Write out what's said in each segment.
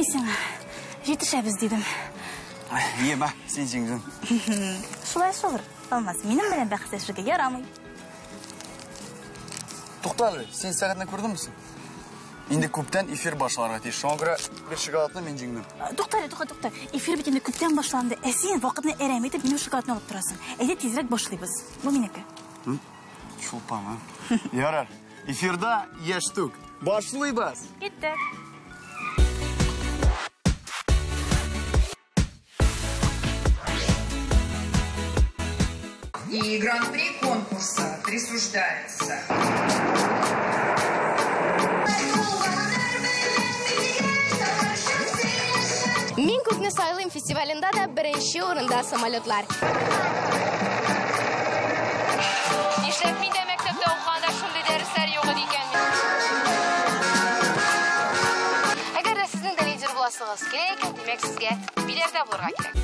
Мин сиңа җитешәбез дидем. Ема, син җиңдең. Шулай шулыр. Алмаз, минем белән бәхәсләшергә ярамый. Тукта әле, син сәгатьне күрдеңме соң? Инде күптән эфир башларга тиеш. Шуңа күрә бер шоколадны мин җиңдем. Тукта әле, тукта, тукта. Эфир бит инде күптән башланды. Ә син вакытны әрәм итеп минем шоколадны алып торасың. Әйдә тизрәк башлыйбыз. Бу минеке. Чулпан, а? Ярар. Эфирда яшь түк. Башлыйбыз. Киттек. И гран-при конкурса присуждается. Мин күкне сайлыйм фестивалендә дә беренче урында самолетлар. Нишләп мин дә мәктәптә укыганда шундый дәресләр юк иде икән? Әгәр дә сезнең дә лидер буласыгыз килә икән, димәк сезгә Биләрдә булырга кирәк.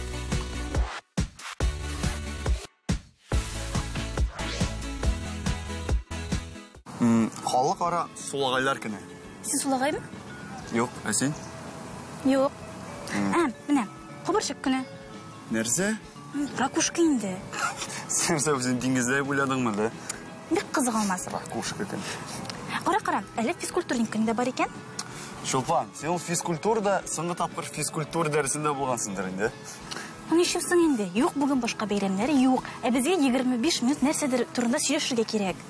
Халыкара сулагайлар көне. Син сулагаймы? Юк, ә син? Юк. Ә, менә, кабырчык көне. Нәрсә? Ракушка инде. Син нәрсә, үзең диңгездә уйладыңмы, да? Бик кызык Алмаз. Ракушка көне. Кара, кара, әле физкультурник көне дә бар икән. Чулпан, син ул физкультурада соңгы тапкыр физкультура дәресендә булгансыңдыр инде. Ничек соң инде? Юк, бүген башка бәйрәмнәр юк. Ә безгә 25 минут нәрсәдер турында сөйләшергә кирәк.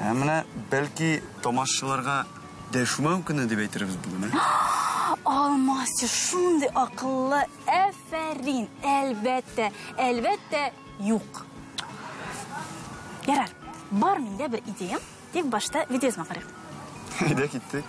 Ә менә бәлки тамашачыларга дәшмәү көне дип әйтербез бүген, ә? Алмаз, син шундый акыллы, әфәрин, әлбәттә, әлбәттә, юк. Ярар, бар миндә бер идеям, тик башта видеозма карыйк. Әйдә, киттек.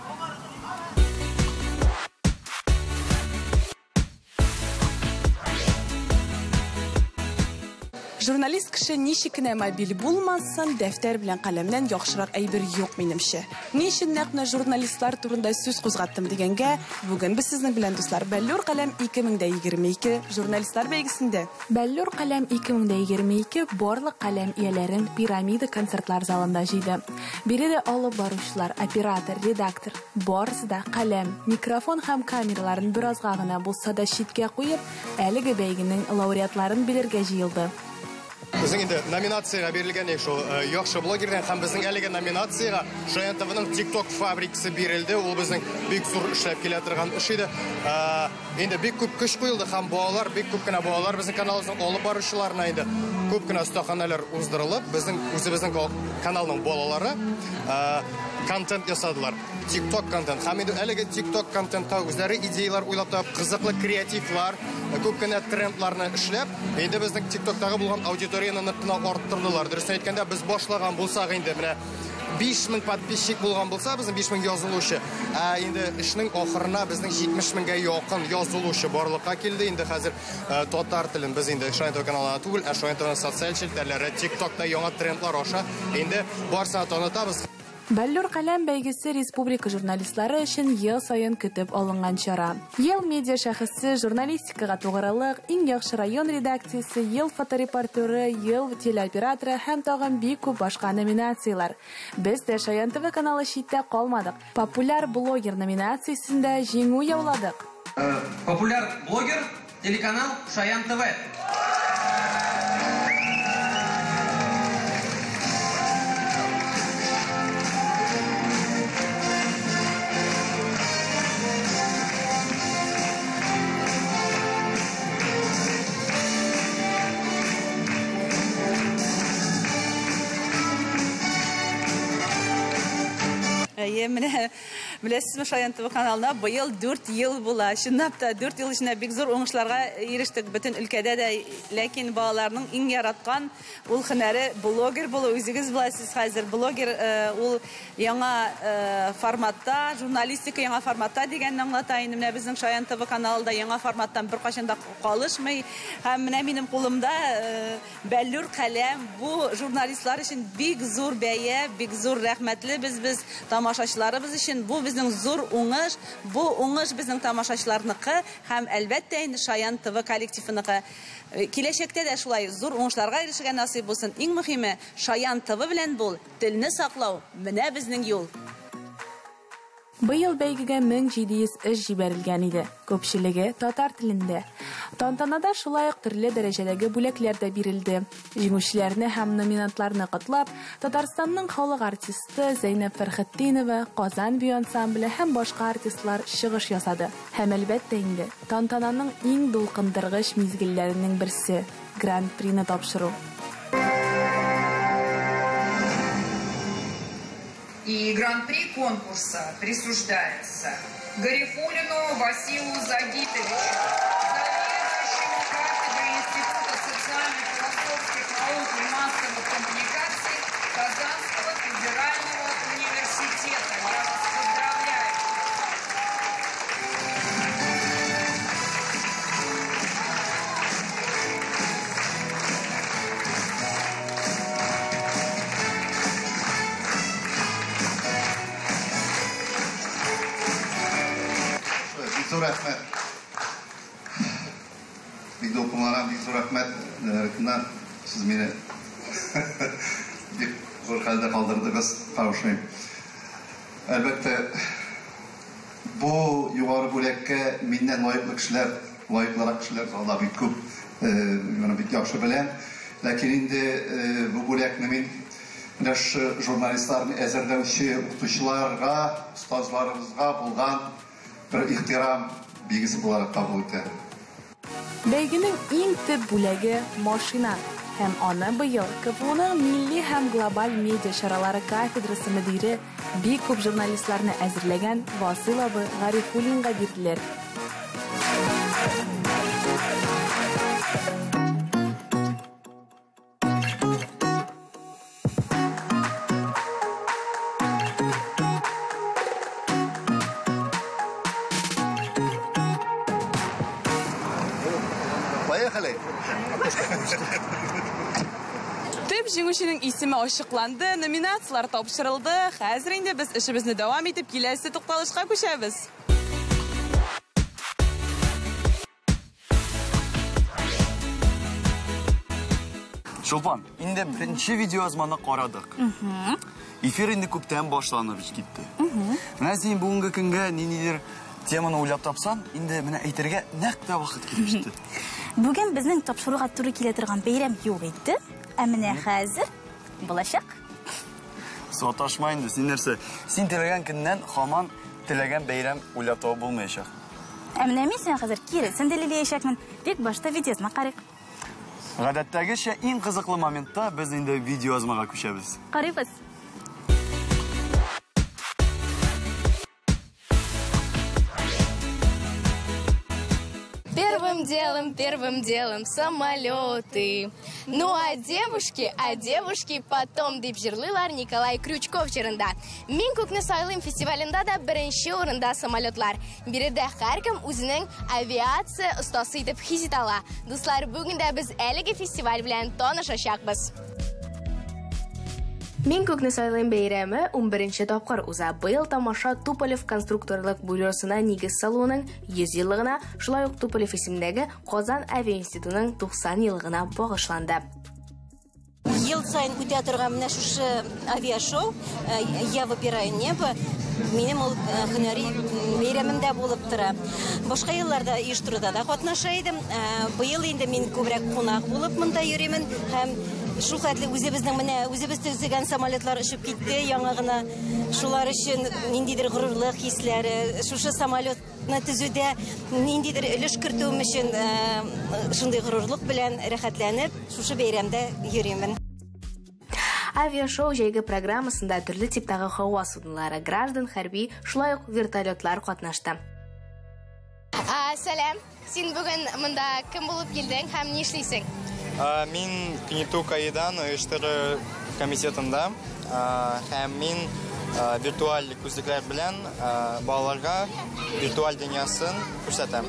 Журналист кеше ничек кенә мобиль булмасын, дәфтәр белән каләмнән яхшырак әйбер юк минемчә. Ни өчен нәкъ менә журналистлар турында сүз кузгаттым дигәнгә, бүген без сезнең белән, дуслар, Бәллүр каләм 2022 журналистлар бәйгесендә. Бәллүр каләм 2022 барлык каләм ияләрен Пирамида концертлар залында җыйды. Биредә алып баручылар, оператор, редактор, барысы да каләм, микрофон һәм камераларын беразга гына булса да читкә куеп, әлеге бәйгенең лауреатларын белергә җыелды. Безнең инде номинациягә бирелгән шул яхшы блогердан һәм безнең әлеге номинациягә Шаян ТВның TikTok фабрикасы бирелде. Ул безнең бик зур эшләп килә торган эш иде. Инде бик күп көч куелды һәм балалар, бик күп кенә балалар безнең каналыбызның алып баручыларына инде күп кенә остаханәләр уздырылып, безнең үзебезнең каналның балалары контент ясадылар. TikTok контент. Һәм инде әлеге TikTok контентта үзләре идеялар уйлап табып, кызыклы креативлар, күп кенә трендларны эшләп, инде безнең TikToктагы булган аудиторияне нык кына арттырдылар. Дөресен әйткәндә, без башлаган булсак инде менә 5000 подписчик булган булса, безнең 5000 язылучы. Ә инде эшнең ахырына безнең 70 меңгә якын язылучы барлыкка килде. Инде хәзер татар телен без инде Шаян ТВ каналына түгел, ә Шаян ТВның социаль челтәрләре, TikTokта яңа трендлар аша инде барысына танытабыз. Бәллүр каләм бәйгесе республика журналистлары өчен ел саен көтеп алынган чара. Ел медиа шәхесе, журналистикага тугрылык, иң яхшы район редакциясе, ел фоторепортеры, ел телеоператоры һәм тагын бик күп башка номинацияләр. Без дә Шаян ТВ каналы читтә калмадык. Популяр блогер номинациясендә җиңү яуладык. Популяр блогер, телеканал Шаян ТВ. Әйе, менә беләсезме, Шаян ТВ каналына быел 4 ел була. Чынлап та 4 ел эчендә бик зур уңышларга ирештек бөтен өлкәдә дә. Ләкин балаларның иң яраткан ул һөнәре блогер булу. Үзегез беләсез, хәзер блогер ул яңа форматта, журналистика яңа форматта дигәнне аңлата. Инде менә безнең Шаян ТВ каналы да яңа форматтан беркайчан да калышмый. Һәм менә минем кулымда бәллүр каләм. Бу журналистлар өчен бик зур бәя, бик зур рәхмәтле без тамашачыларыбыз өчен. Бу безнең зур уңыш, бу уңыш безнең тамашачыларныкы һәм әлбәттә инде Шаян ТВ коллективыныкы. Киләчәктә дә шулай зур уңышларга ирешергә насыйп булсын. Иң мөһиме, Шаян ТВ белән бул, телне саклау, менә безнең юл. Быел бәйгегә 1700 эш җибәрелгән иде. Күпчелеге татар телендә. Тантанада шулай ук төрле дәрәҗәдәге бүләкләр дә бирелде. Җиңүчеләрне һәм номинантларны котлап, Татарстанның халык артисты Зәйнәб Фәрхетдинова, Казан бию ансамбле һәм башка артистлар чыгыш ясады. Һәм әлбәттә инде, тантананың иң дулкындыргыч мизгелләренең берсе Гран-прины тапшыру. И гран-при конкурса присуждается Гарифуллину Василу Загитовичу, заведующему кафедрой Института социально-философских наук и массовых коммуникаций Казанского федерального университета. Я вас поздравляю. Бик зур рәхмәт. Бик дулкынланам, бик зур рәхмәт. Сез мине бик зур хәлдә калдырдыгыз, кавышмыйм. Әлбәттә, бу югары бүләккә миннән лаеклы кешеләр, лаеклырак кешеләр залда бик күп, моны бик яхшы беләм. Ләкин инде бу бүләкне мин менә шушы журналистларны әзерләүче укытучыларга, остазларыбызга булган бер ихтирам билгесе буларак кабул итәм. Бәйгенең иң төп бүләге машина. Һәм аны быел КФУның милли һәм глобаль медиа чаралары кафедрасы мөдире, бик күп журналистларны әзерләгән Васил абый Гарифуллинга бирделәр. Поехали! Төп җиңүченең исеме ачыкланды, номинацияләр тапшырылды. Хәзер инде без эшебезне дәвам итеп киләсе тукталышка күчәбез. Чулпан, инде беренче видеоязманы карадык. Эфир инде күптән башланып китте. Менә син бүгенге көнгә ниндидер теманы уйлап тапсаң, инде менә әйтергә нәкъ тә вакыт килеп җитте. Бүген безнең тапшыруга туры килә торган бәйрәм юк иде. Ә менә хәзер булачак. Саташма инде, син нәрсә? Син теләгән көннән һаман теләгән бәйрәм уйлап табып булмаячак. Ә менә мин сиңа хәзер киресен дәлилләячәкмен. Тик башта видеоязма карыйк. Гадәттәгечә иң кызыклы моментта без инде видеоязмага күчәбез. Карыйбыз. Первым делом самолеты. Ну а девушки потом дип җырлыйлар Николай Крючков җырында. Мин күкне сайлыйм фестивалендә дә беренче урында самолетлар. Биредә һәркем үзенең авиация остасы итеп хис итә ала. Дуслар, бүген дә без әлеге фестиваль белән танышачакбыз. Мин күкне сайлыйм бәйрәме 11 тапкыр уза. Быел тамаша Туполев конструкторлык бюросына нигез салуның 100 еллыгына, шулай ук Туполев исемендәге Казан авиаинститутының 90 еллыгына багышланды. Ел сайын үтә торган менә шушы авиашоу «Я выбираю небо» минем ул һөнәри бәйрәмемдә булып тора. Башка елларда оештыруда да катнаша идем. Быел инде мин күбрәк кунак булып монда йөримен һәм шул хәтле үзебезнең менә үзебез төзегән самолетлар очып китте яңа гына. Шулар өчен ниндидер горурлык хисләре, шушы самолетны төзүдә ниндидер өлеш кертүем өчен шундый горурлык белән рәхәтләнеп шушы бәйрәмдә йөримен. Авиашоу җәйге программасында төрле типтагы һава суднолары, граждан, хәрби, шулай ук вертолетлар катнашты. Сәлам, син бүген монда кем булып килдең һәм ни эшлисең? Мин КНИТУ КАИдан оештыру комитетында һәм мин виртуаль күзлекләр белән балаларга виртуаль дөньясын күрсәтәм.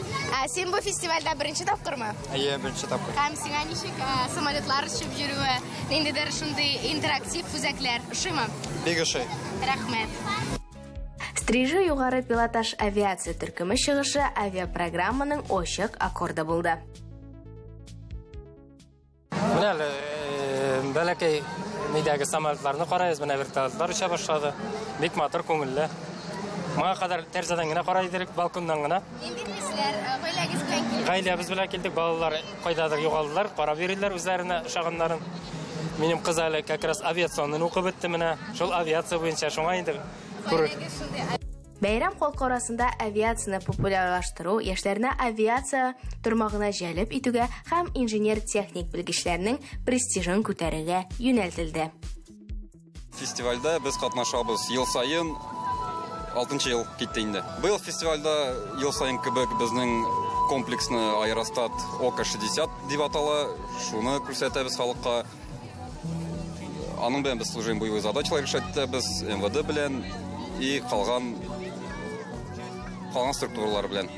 Син бу фестивальдә беренче тапкырмы? Әйе, беренче тапкыр. Һәм сиңа ничек самолетлар очып йөрүе, ниндидер шундый интерактив үзәкләр ошыймы? Бик ошый. Рәхмәт. Стрижи югары пилотаж авиация төркеме чыгышы авиапрограмманың ачык аккорды булды. Менә әле бәләкәй нидәге самолетларны карайбыз, менә вертолетлар оча башлады. Бик матур, күңелле. Моңа кадәр тәрәзәдән генә карый идек, балконнан гына. Нинди хисләр? Гаиләгез белән килдек. Гаиләбез белән килдек, балалар кайдадыр югалдылар, карап йөриләр үзләренә ошаганнарын. Минем кыз әле как раз авиационны укып бетте менә. Шул авиация буенча шуңа инде күрер. Бәйрәм халкы арасында авиацияне популярлаштыру, яшьләрне авиация тармагына җәлеп итүгә һәм инженер-техник белгечләрнең престижын күтәрергә юнәлтелде. Фестивальдә без катнашабыз ел саен, 6 ел китте инде. Быел фестивальдә ел саен кебек безнең комплексны Аэростат ОК-60 дип атала, шуны күрсәтәбез халыкка. Аның белән без служим боевые задачалар решать итәбез, МВД белән и калган структуралар белән.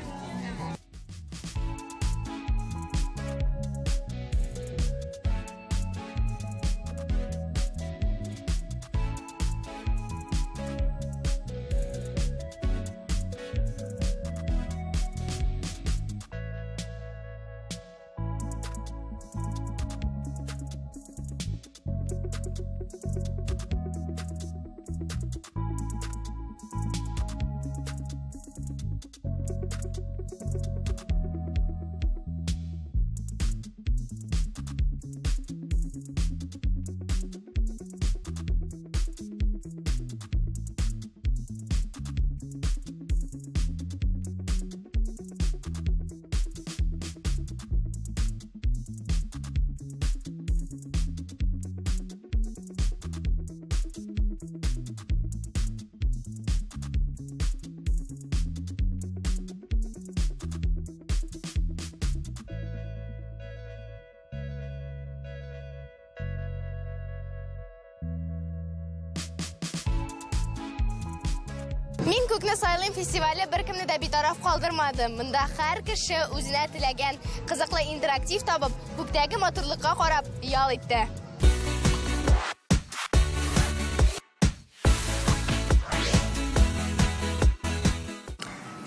Мин күкне сайлыйм фестивале беркемне дә битараф калдырмады. Монда һәр кеше үзенә теләгән кызыклы интерактив табып, күктәге матурлыкка карап ял итте.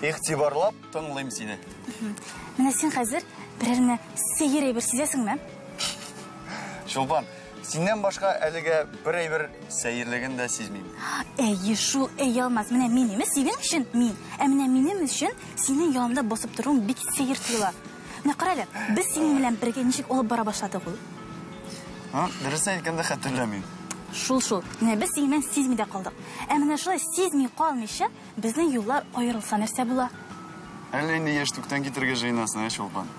Игътибарлап тыңлыйм сине. Менә син хәзер берәрне сәер әйбер сизәсеңме? Чулпан, синнән башка әлегә бер әйбер сәерлеген дә сизмим. Әйе шул, әй Алмаз, менә мин емес, синең өчен мин. Ә менә минем өчен синең янымда басып торуың бик сәер тоела. Менә кара әле, без синең белән бергә ничек алып бара башладык ул? Дөресен әйткәндә хәтерләмим. Шул-шул. Менә без синең белән сизми дә калдык. Ә менә шулай сизми калмыйча, безнең юллар аерылса нәрсә була? Әллә инде яшь түктән китергә җыенасың, ә, Чулпан?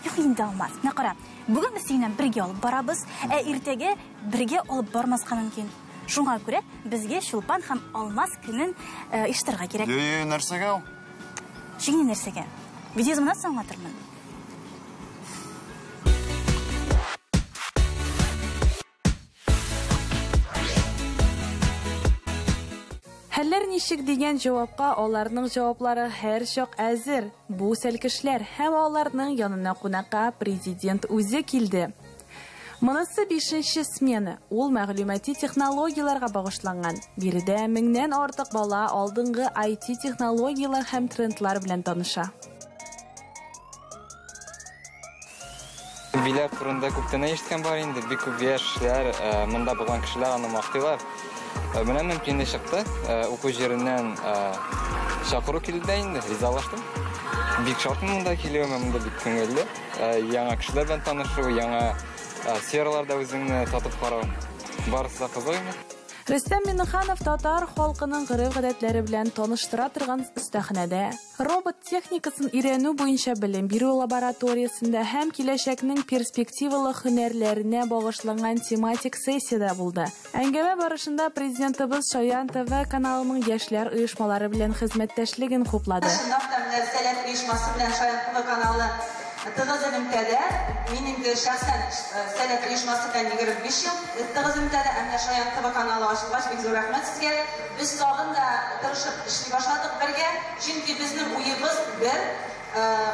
Юк инде, Алмаз. Менә кара, бүген без синең белән бергә алып барабыз, ә иртәгә бергә алып бармаска мөмкин. Шуңа күрә безгә Чулпан һәм Алмаз көнен оештырырга кирәк. Йо-йо, нәрсәгә ул? Чөнки нәрсәгә? Видеозымнан соң аңлатырмын. Хәлләр ничек дигән җавапка аларның җаваплары һәр чак әзер. Бу сәлкешләр һәм аларның янына кунакка президент үзе килде. Монысы 5-нче смена. Ул мәгълүмати технологияләргә багышланган. Биредә 1000-нән артык бала алдынгы IT технологияләр һәм трендлар белән таныша. Биләр турында күптән ишеткән бар инде. Бик күп яшьләр, монда булган кешеләр аны мактыйлар. Менә мөмкинлек чыкты. Уку җиреннән чакыру килде дә инде, ризалаштым. Бик шатмын монда килүемә, монда бик күңелле. Яңа кешеләр белән танышу, яңа сфераларда үзеңне татып карау. Барысы да кызык инде. Рөстәм Миңнеханов татар халкының гореф-гадәтләре белән таныштыра торган остаханәдә, робот техникасын өйрәнү буенча белем бирү лабораториясендә һәм киләчәкнең перспективалы һөнәрләренә багышланган тематик сессиядә булды. Әңгәмә барышында президентыбыз Шаян ТВ каналының яшьләр оешмалары белән хезмәттәшлеген хуплады. Чынлап та менә Сәләт оешмасы белән Шаян ТВ каналы тыгыз элемтәдә. Мин инде шәхсән Сәләт оешмасы белән 25 ел тыгыз элемтәдә, ә менә Шаян ТВ каналы ачылгач, бик зур рәхмәт сезгә. Без тагын да тырышып эшли башладык бергә, чөнки безнең уебыз бер,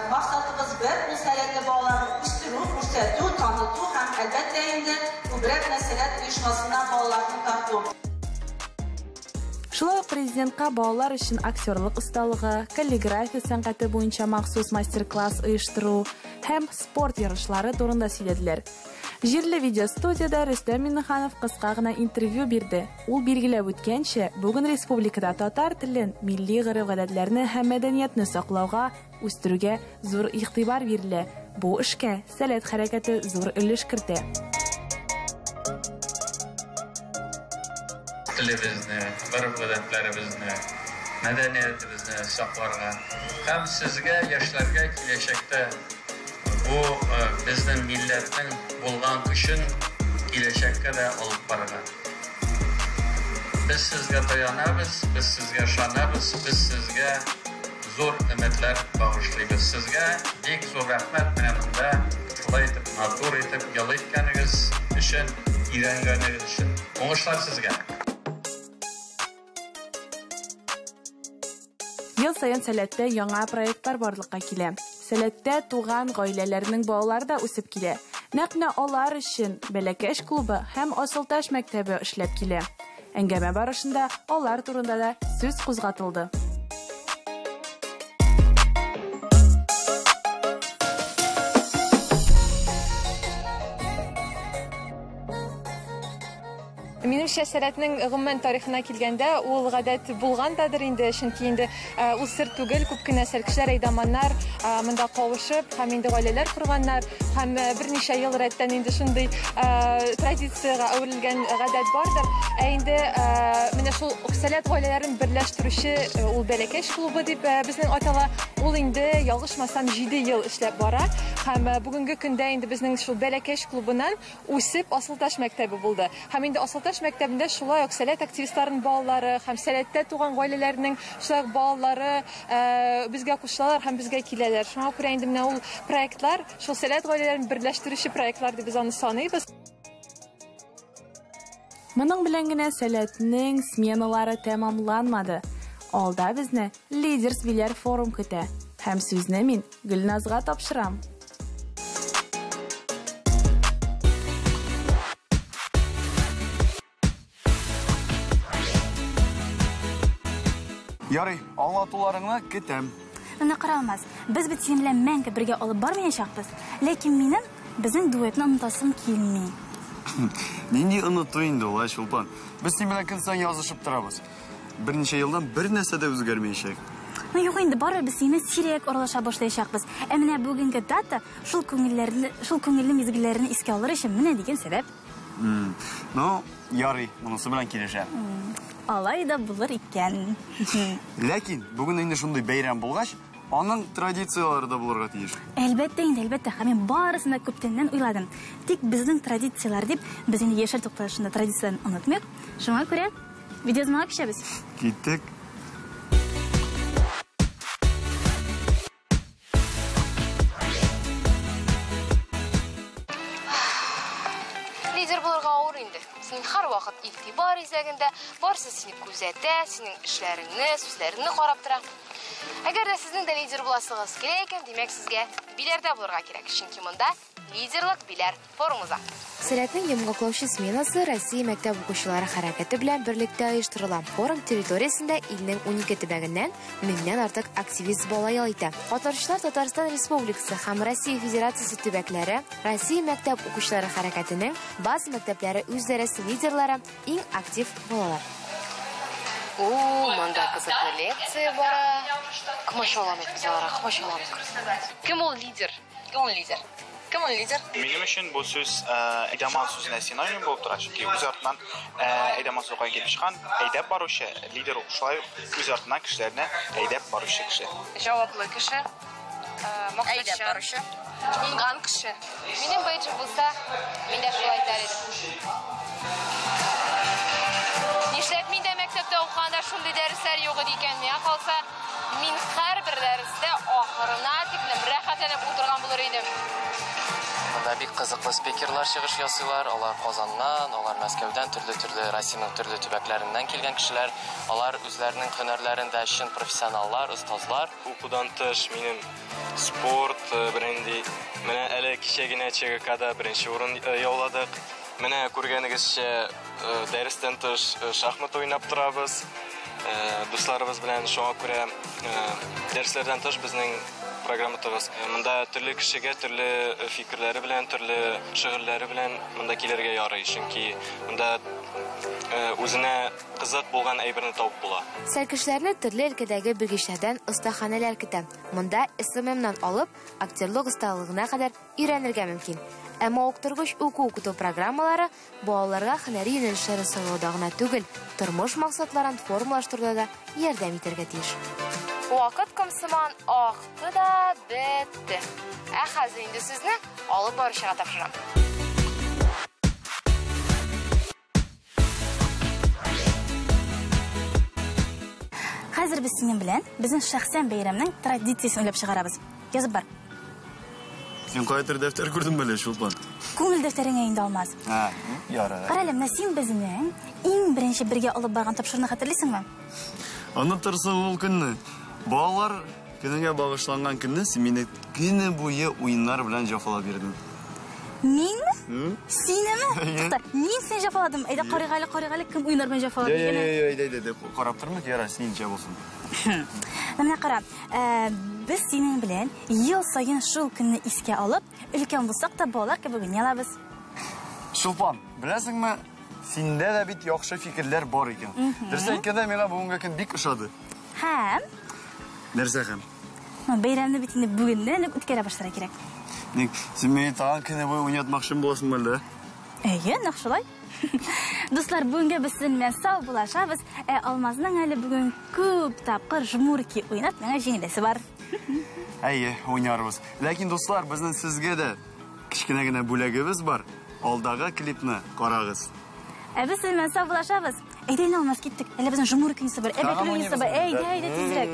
максатыбыз бер, ул сәләтле балаларны үстерү, күрсәтү, таныту һәм әлбәттә инде күбрәк менә Сәләт оешмасына балаларны тарту. Шулай ук президентка балалар өчен актерлык осталыгы, каллиграфия сәнгате буенча махсус мастер-класс оештыру һәм спорт ярышлары турында сөйләделәр. Җирле видеостудиядә Рөстәм Миңнеханов кыска гына интервью бирде. Ул билгеләп үткәнчә, бүген республикада татар телен, милли гореф-гадәтләрне һәм мәдәниятне саклауга, үстерүгә зур игътибар бирелә. Бу эшкә Сәләт хәрәкәте зур өлеш кертә. Телебезне, гореф-гадәтләребезне, мәдәниятебезне сакларга һәм сезгә, яшьләргә киләчәктә Бу безнең милләтнең булган көчен киләчәккә дә алып барырга. Без сезгә таянабыз, без сезгә ышанабыз, без сезгә зур өметләр багышлыйбыз. Сезгә бик зур рәхмәт менә монда шулай итеп матур итеп ял иткәнегез өчен, өйрәнгәнегез өчен. Уңышлар сезгә! Ел саен Сәләттә яңа проектлар барлыкка килә. Сәләттә туган гаиләләрнең балалары да үсеп килә. Нәкъ менә алар өчен Бәләкәч клубы һәм Асылташ мәктәбе эшләп килә. Әңгәмә барышында алар турында да сүз кузгатылды. Минемчә, Сәләтнең гомумән тарихына килгәндә, ул гадәт булгандадыр инде, чөнки инде ул сер түгел, күп кенә сәлкешләр, әйдаманнар монда кавышып һәм инде гаиләләр корганнар һәм берничә ел рәттән инде шундый традициягә әверелгән гадәт бардыр. Ә инде менә шул Сәләт гаиләләрен берләштерүче ул Бәләкәч клубы дип безнең атала. Ул инде, ялгышмасам, 7 ел эшләп бара һәм бүгенге көндә инде безнең шул Бәләкәч клубыннан үсеп Асылташ мәктәбе булды. Һәм инде Асылташ мәктәбендә шулай ук Сәләт активистларының балалары һәм Сәләттә туган гаиләләрнең шулай ук балалары безгә кушылалар һәм безгә киләләр. Шуңа күрә инде менә ул проектлар, шул Сәләт гаиләләрен берләштерүче проектлар дип без аны саныйбыз. Моның белән генә Сәләтнең сменалары тәмамланмады. Алда безне Лидерс Биләр форум көтә. Һәм сүзне мин Гөлназга тапшырам. Ярый, аңлатуларыңны көтәм. Менә кара, Алмаз, без бит синең белән мәңге бергә алып бармаячакбыз. Ләкин минем безнең дуэтны онытасым килми. Нинди оныту инде ул, ә, Чулпан? Без синең белән көн саен язышып торабыз. Берничә елдан бер нәрсә дә үзгәрмәячәк. Ну юк инде, барыбер без синең сирәк аралаша башлаячакбыз. Ә менә бүгенге дата шул күңелләрне, шул күңелле мизгелләрне искә алыр өчен менә дигән сәбәп. Ну, ярый, монысы белән килешәм. Алай да булыр икән. Ләкин бүген инде шундый бәйрәм булгач, аның традицияләре дә булырга тиеш. Әлбәттә инде, әлбәттә, һәм мин барысын да күптәннән уйладым. Тик безнең традицияләр дип, без инде яшәр тукталышында традицияләрне онытмыйк. Шуңа күрә Видеоязмага күчәбез. Киттек. Лидер булырга авыр инде. Син һәрвакыт игътибар үзәгендә, барысы сине күзәтә, синең эшләреңне, сүзләреңне карап тора. Әгәр дә сезнең дә лидер буласыгыз килә икән, димәк сезгә Биләрдә булырга кирәк, чөнки монда лидерлык Биләр форум уза. Сәләтнең йомгаклаучы сменасы Россия мәктәп укучылары хәрәкәте белән берлектә оештырыла. Форум территориясендә илнең унике төбәгеннән меңнән артык активист бала ял итә. Катнашучылар Татарстан Республикасы һәм Россия Федерациясе төбәкләре, Россия мәктәп укучылары хәрәкәтенең база мәктәпләре үзидарәсе лидерлары, иң актив балалар. У, монда кызыклы лекция бара. Комачауламыйк без аларга, комачауламыйк. Кем ул лидер? Кем ул лидер? Кем ул лидер? Минем өчен бу сүз әйдаман сүзенә синоним булып тора, чөнки үз артыннан әйдаман сүзе каян килеп чыккан, әйдәп баручы, лидер ул шулай ук үз артыннан кешеләрне әйдәп баручы кеше. Җаваплы кеше, максатчан. Әйдәп баручы. Уңган кеше. Минем бейджым булса, мин дә шулай әйтәр идем. Нишләп мин дә мәктәптә укыганда шундый дәресләр юк иде икән? Миңа калса, Мин һәрбер дәрестә ахырына тиклем рәхәтләнеп утырган булыр идем. Монда бик кызыклы спикерлар чыгыш ясыйлар. Алар Казаннан, алар Мәскәүдән, төрле-төрле Россиянең төрле төбәкләреннән килгән кешеләр. Алар үзләренең һөнәрләрендә чын профессионаллар, остазлар. Укудан тыш минем спорт, бернинди, менә әле кичә генә ЧГКда беренче урын яуладык. Менә күргәнегезчә, дәрестән тыш шахмат уйнап торабыз. Дусларыбыз белән, шуңа күрә дәресләрдән тыш безнең Программа тыгыз. Монда төрле кешегә төрле фикерләре белән, төрле шөгыльләре белән монда килергә ярый, чөнки монда үзенә кызык булган әйберне табып була. Сәлкешләрне төрле өлкәдәге белгечләрдән остаханәләр көтә. Монда СММнан алып, актерлык осталыгына кадәр өйрәнергә мөмкин. Ә мавыктыргыч уку-укыту программалары балаларга һөнәри юнәлешләрен сайлауда гына түгел, тормыш максатларын формалаштыруда да ярдәм итәргә тиеш. Вакыт комсыман акты да бетте. Ә хәзер инде сүзне алып баручыга тапшырам. Хәзер без синең белән безнең шәхсән бәйрәмнең традициясен уйлап чыгарабыз. Язып бар. Син кайдыр дәфтәр күрдең әле, Чулпан? Күңел дәфтәреңә инде Алмаз. Һа, ярар. Кара әле, менә син безнең иң беренче бергә алып барган тапшыруны хәтерлисеңме? Онытырсың ул көнне. Балалар көнеңә багышланган көнне син мине көне буе уеннар белән җафалап йөрдең. Минме? Синеме? Тукта, мин сине җафаладым. Әйдә, карыйк әле, карыйк әле, кем уеннар белән җафалады икән? Әйдә, әйдә, әйдә, карап тормыйк, ярар, синчә булсын. Менә кара, без синең белән ел саен шул көнне искә алып, өлкән булсак та балалар кебек уйный алабыз. Чулпан, беләсеңме, синдә дә бит яхшы фикерләр бар икән. Дөрес әйткәндә, миңа бүгенге көн бик ошады. Һәм? Нәрсә һәм? Бәйрәмне бит инде бүгеннән үк үткәрә башларга кирәк. Ник, син мине тагын көне буе уйнатмакчы буласың әллә? Әйе, нәкъ шулай. Дуслар, бүгенгә без сезнең белән сау булашабыз. Ә Алмазның әле бүген күп тапкыр жмурки уйнап миңа җиңеләсе бар. Әйе, уйнарбыз. Ләкин, дуслар, безнең сезгә дә кечкенә генә бүләгебез бар. Алдагы клипны карагыз. Ә без сезнең белән сау булашабыз. Әйдә, инде, Алмаз, киттек. Әле безнең жмурки уйныйсы бар, әбәкле уйныйсы бар. Әйдә, әйдә, тизрәк.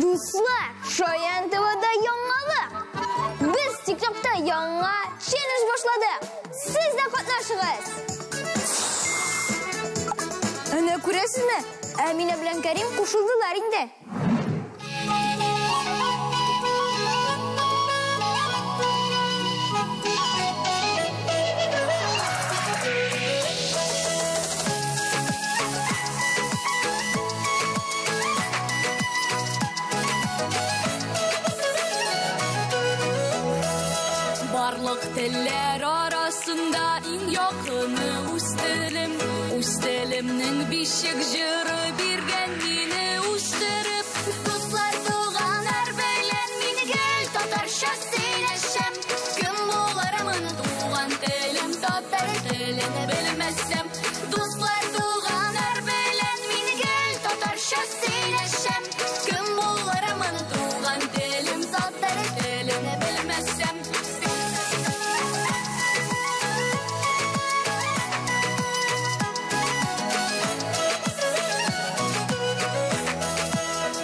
Дуслар, Шаян ТВда яңалык! Без TikTokта яңа челлендж башладык. Сез дә катнашыгыз. Әнә күрәсезме? Әминә белән Кәрим кушылдылар инде. Барлык телләр арасында иң якыны үз телем. Үз телемнең бишек җыры биргән мине үстереп. Дуслар, туганнар белән мин гел татарча сөйләшәм. Кем булырмын туган телем, татар телен белмәсәм. Дуслар, туганнар белән мин гел татарча сөйләшәм. Кем булырмын туган телем, татар телен белмәсәм.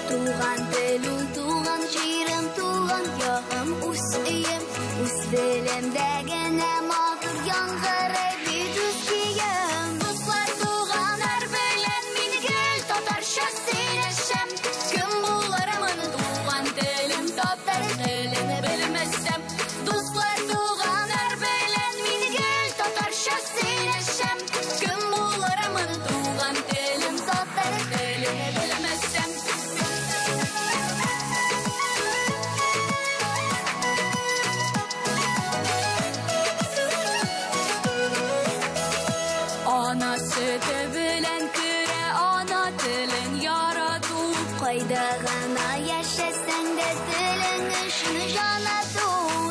Туган телем, туган җирем, туган ягым, үз өем. Үз телемдә генә матур яңгырый бит үз көем. Дуслар, туганнар белән мин гел татарча сөйләшәм. Кем булырмын туган телем, татар телен белмәсәм. Дуслар, туганнар белән мин гел татарча сөйләшәм. Кем булырмын туган телем, татар телен белмәсәм. Ана сөте белән керә ана телен ярату. Кайда гына яшәсәң дә телең өчен җан ату.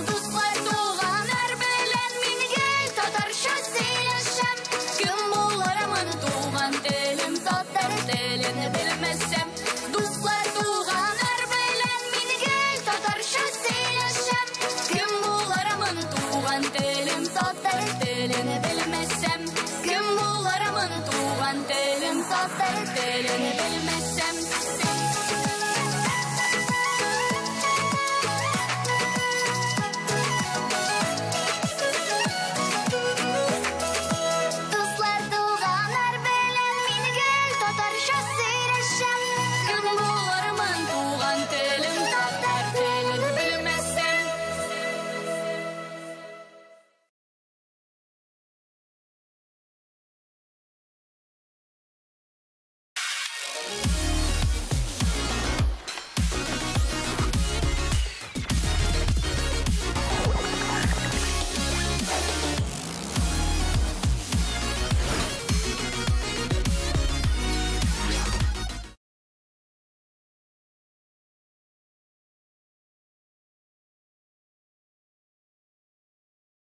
Дуслар, туганнар белән мин гел татарча сөйләшәм. Кем булырмын туган телем, татар телен белмәсәм. Дуслар, туганнар белән мин гел татарча сөйләшәм. Кем булырмын туган телем, татар телен белмәсәм. Кем булырмын туган телем, татар телен белмәсәм.